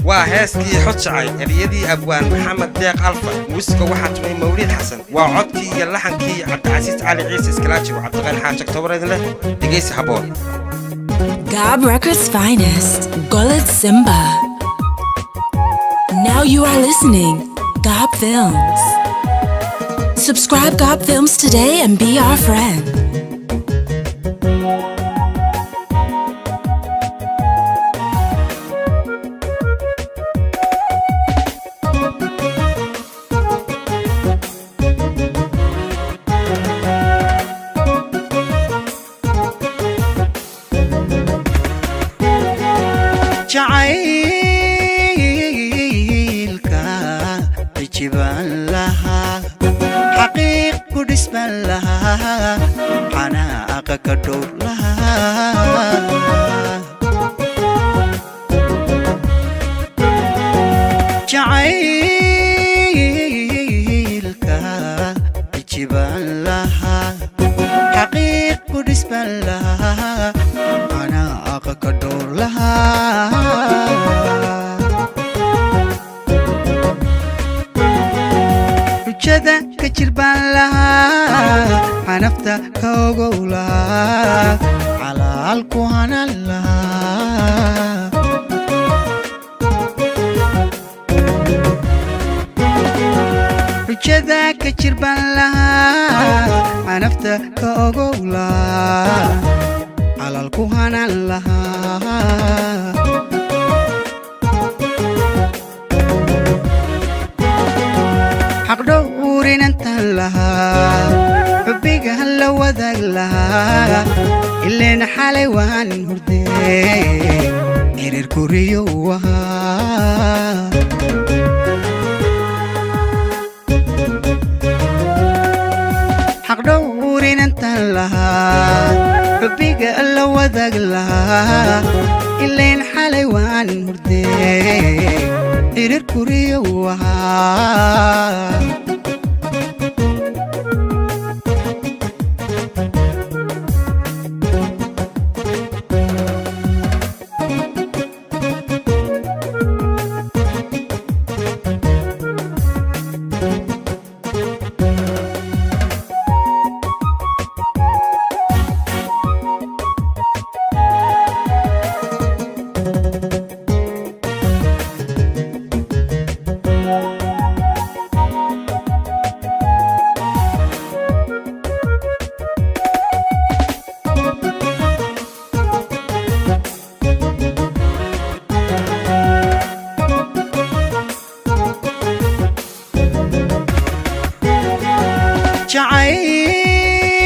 Waa heeskii Xod Jacayl, ereyadii abwaan Maxamed Deeq Alfa, muusiga waxaa tumay Mawliid Xasan, waa codkii iyo laxankii Cabdicasiis Cali Ciise Iskalaaji. Waa Cabdiqani Xaaji Octobar idin leh dhegaysi habboon. Gob Records finest, Gullet Simba. Now you are listening, Gob Films. Subscribe Gob Films today and be our friend. Jacaylka xijibaan lahaa, xaqiiq ku dhisban lahaa, xanaaqa ka dhowr lahaa. Jacaylka xijibaan lahaa, xaqiiq ku dhisban lahaa, xanaaqa ka dhowr lahaa. Xujada ka jir baan lahaa, xanafta ka ogow lahaa, xalaal ku hanan lahaa. Xujada ka jir baan lahaa, xanafta ka ogow lahaa, xalaal ku hanan lahaa. Xaqdhow uurinantan lahaa, xubbiga la wadaag lahaa, ileen xalay waan hurdee, erer kuriyo ahaa. Xaqdhow uurinantan lahaa, xubbiga la wadaag lahaa, ileen xalay waan hurdee, erer kuriyo ahaa.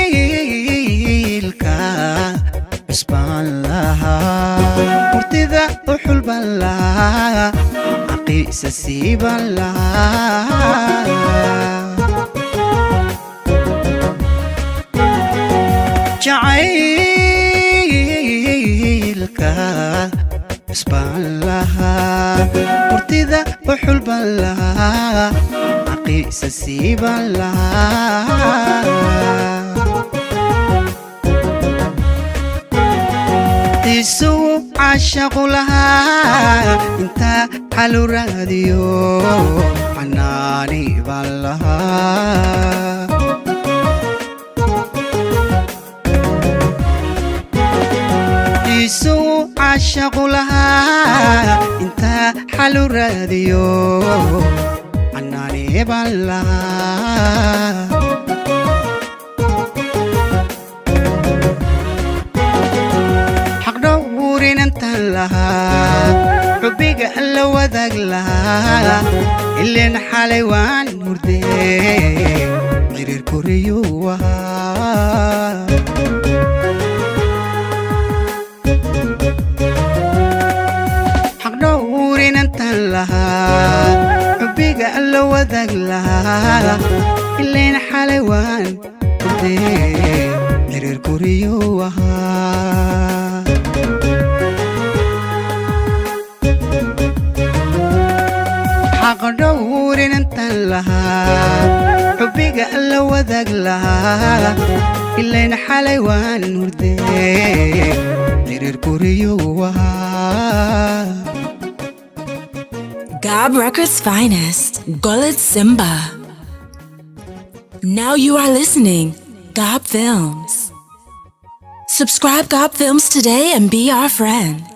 Jacaylka cusbaan lahaa, hurtida u xulban lahaa, xaqiisa siiban lahaa. Jacaylka cusbaan lahaa, hurtida u xulban lahaa, xaqiisa siiban lahaa. Isugu caashaqu lahaa, intaa xalu raadiyo xanaani baan lahaa. Isugu caashaqu lahaa, intaa xalu raadiyo xanaani baan lahaa. Xaqdhow uurinantan lahaa, xubbiga la wadaag lahaa, ileen xalay waan hurdee, xiriir koriyuu ahaa. Xaqdhow uurinantan lahaa, xubbiga la wadaag lahaa, ileen xalay waan hurdee, xiriir koriyuu ahaa. Xaqdhowrinantan lahaa, xubbiga la wadaag lahaa, ilayn xalay waan hurdee, xiriir koriyuu ahaa. Gob Records' finest, Gullet Simba. Now you are listening, Gob Films. Subscribe Gob Films today and be our friend.